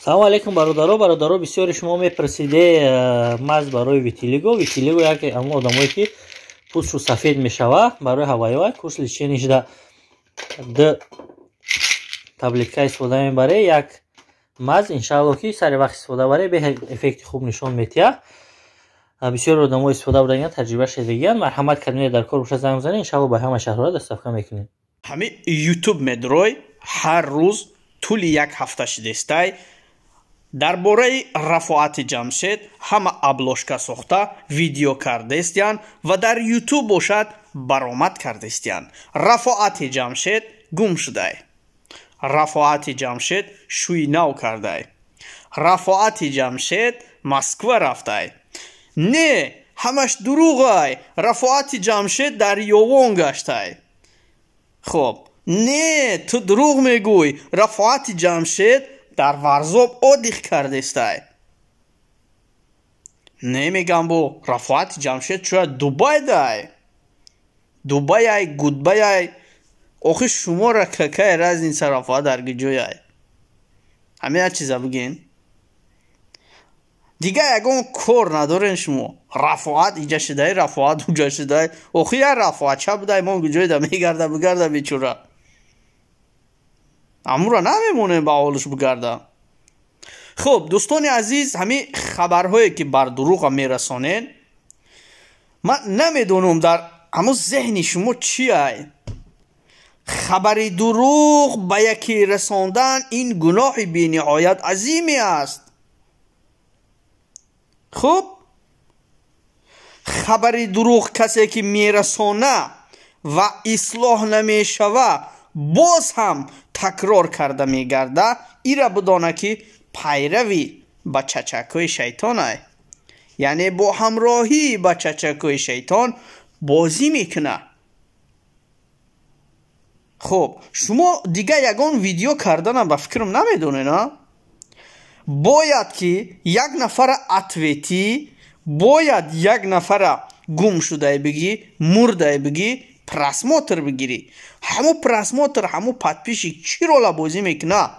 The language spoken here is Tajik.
Салому алейкум, бародаро. Бародаро, бисёри шумо мепурсиде маз барои витилиго. Витилиго яке ҳамон одамое, ки пӯстшу сафед мешава, барои ҳавайва курс лечения шуда, д таблетка истифода мебаре, як маз. Иншаалло, ки сари вақт истифода баре, бе эффекти хуб нишон метиҳад. Бисёри одамо истифода бурдагиан, таҷриба шудагиан. Марҳамат кардем, дар кор боша, занг бизанед. Иншаалло, ба ҳама шаҳрҳо доставка мекунем. Ҳами Ютуб медрой, ҳар рӯз тӯли як ҳафта шидестай, дар бораи Рафоати Ҷамшед ҳама обложка сохта, видео кардестиян ва дар Ютуб бошад, баромад кардестиян. Рафоати Ҷамшед гум шудай, Рафоати Ҷамшед шӯи нав кардай, Рафоати Ҷамшед Москва рафтай. Не, ҳамаш дурӯғай, Рафоати Ҷамшед дар Ёвон гаштай. Хоб, не, ту дурӯғ мегӯй, Рафоати Ҷамшед дар Варзоб отдых кардестай. Не, мегам, бо Рафоати Ҷамшед шояд Дубай дай, Дубайай, гудбайай. Охи шуморо какая разница, Рафоат дар куҷояй? Ҳамин як чиза бигин, дигар ягон кор надорен шумо. Рафоат иҷа шудай, Рафоат уҷа шудай. Охи як Рафоатча будай, мо куҷоида мегарда, бигарда, бечора. Амура намемонем ба ҳолаш бигарда. Хуб, дӯстони азиз, ҳамин хабарҳое, ки бар дурӯға мерасонед, ман намедонам, дар ҳамун зеҳни шумо чиай. Хабари дурӯғ ба яке расондан ин гуноҳи бениҳоят азиме аст. Хуб, хабари дурӯғ касе ки мерасона ва ислоҳ намешава, боз ҳам такрор карда мегарда, ира бидона, ки пайрави ба чачакҳои шайтонай, яъне бо ҳамроҳӣ ба чачакҳои шайтон бозӣ мекунад. Хуб, шумо дигар ягон видео карданам, ба фикрам, намедонед. А бояд ки як нафара ответӣ, бояд як нафара гум шудай бигӣ, мурдай бигӣ, просмотр бигирӣ. Ҳамун просмотр, ҳамун подписчик чӣ рола бозӣ мекунад?